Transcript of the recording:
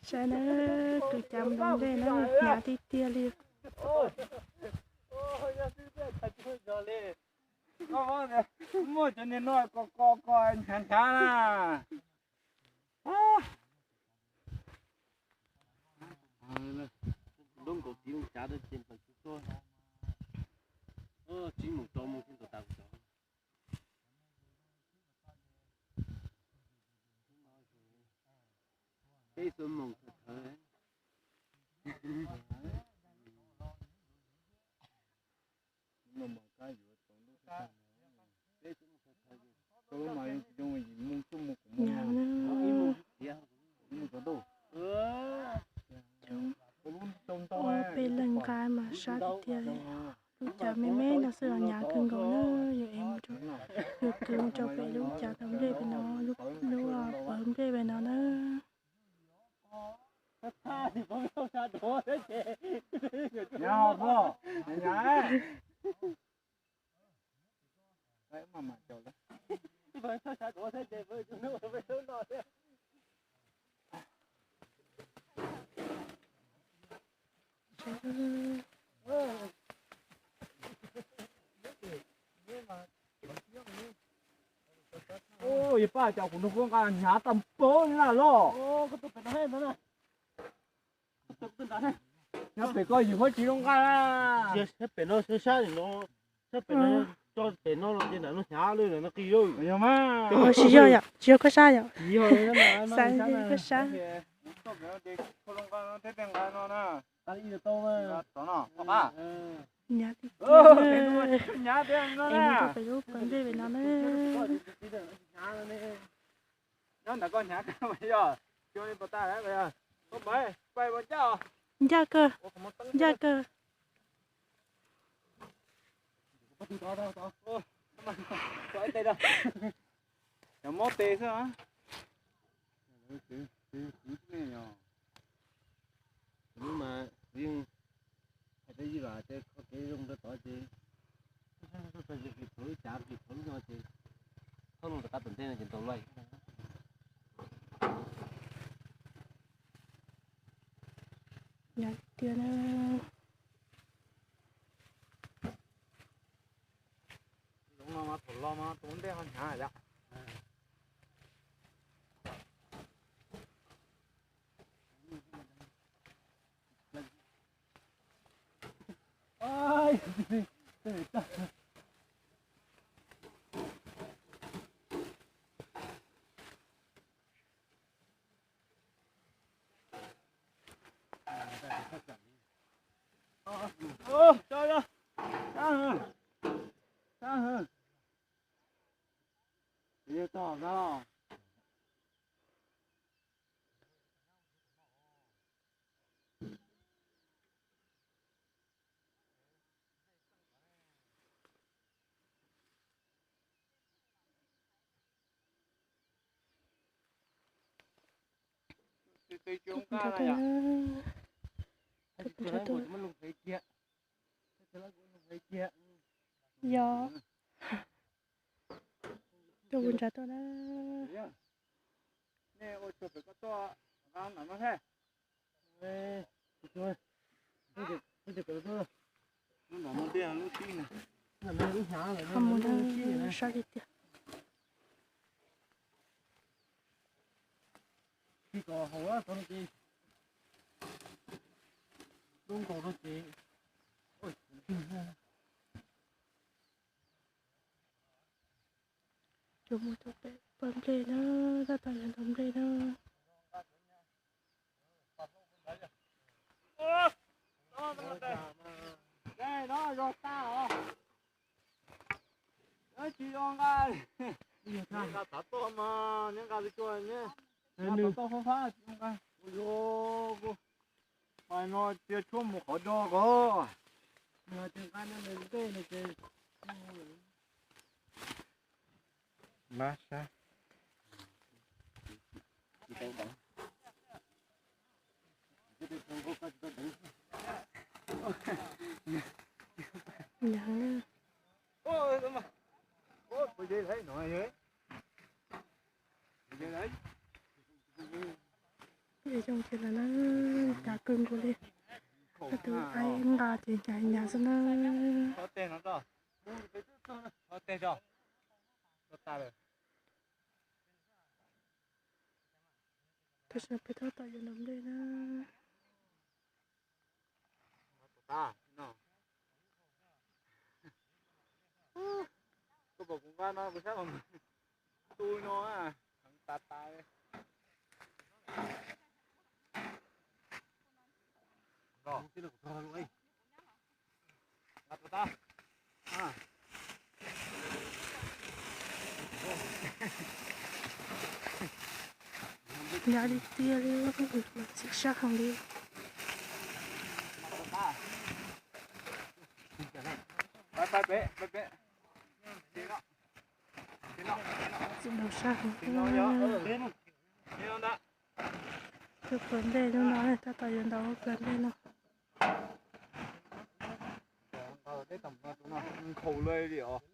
Saib na, tus cav mus nrog nplej na, hnyav tiag tiag li. Muaj cov niag no ko ko ko hnyav hnyav na. Lub nkaus tiv loo cav rau ces npawg tsis tuaj. Tsis mus rau mus xij ntaus tas kuv cov. Peb xuab moos thawv thawv. Hnyav na. Coob, peb leeg nqa mas sab tiag tiag li. Lub cav me me no xwb los hnyav kawg nkaus na. Yus ev mus rau, yus kwv mus rau pem lub cav tau nplej pem no, lub, lub pawg nplej pem no na. Hnyav hos, hnyav. Yog pab cov kuv nug kuv nqa hnyav tag npaum li na los. Nyob pem ko yus huab tsis zoo nqa na. Saib pem no, saib sab no, saib pem no, tso pem no los ces nram no hnyav lawm, nram no qis lawm. Yog mas. Tsis yog yom, tsis yog koj sab yom. Xav koj sab. Hnyav tiag tiag. Es mus rau pem lub pawg nplej pem no na. Nyob ntawm koj hnyav kawg mas yog, xyov li puas tag lawm. Koj pais, pais ua ncaj os. Ncaj kawg, ncaj kawg. Cov mob tes xwb. Hnub mas yeej hais rau yij los hais tias kho kev zoo rau tod ces kis thaum lub cav kis thaum lub no ces thauj loo rov qab tom ntej no ces ntaus loj. Hnyav tiag na. Thaum los mas tus ntej ho hnyav lawm. Yog. Coj kuv ntsav tuaj na. Qhov mus no sab tiag tiag. Yuav mus rau pem pawg nplej na, tab tom yuav ntaus nplej na. Nqa tsis zoo nqa, nqa tav toj mas nqa tsis tau, nqa tav toj fab fab tsis zoo nqa. Pais no cia tshuab mus qhov do ko. Ces zoo kiag lawm na, hnyav kawg nkaus li. Ob tug aib nqa ces hnyav hnyav xwb na. Tam sim no peb tab tom yuav ntaus nplej na. Koj pom kuv nqa no kuv sab tu no, heev tas tas li. Hnyav li tiag li, mas txim sab heev li. Txim ntau sab heev. Tus plawv nplej hnub no tab tom yuav ntaus plawv nplej no. Nkhaus li os.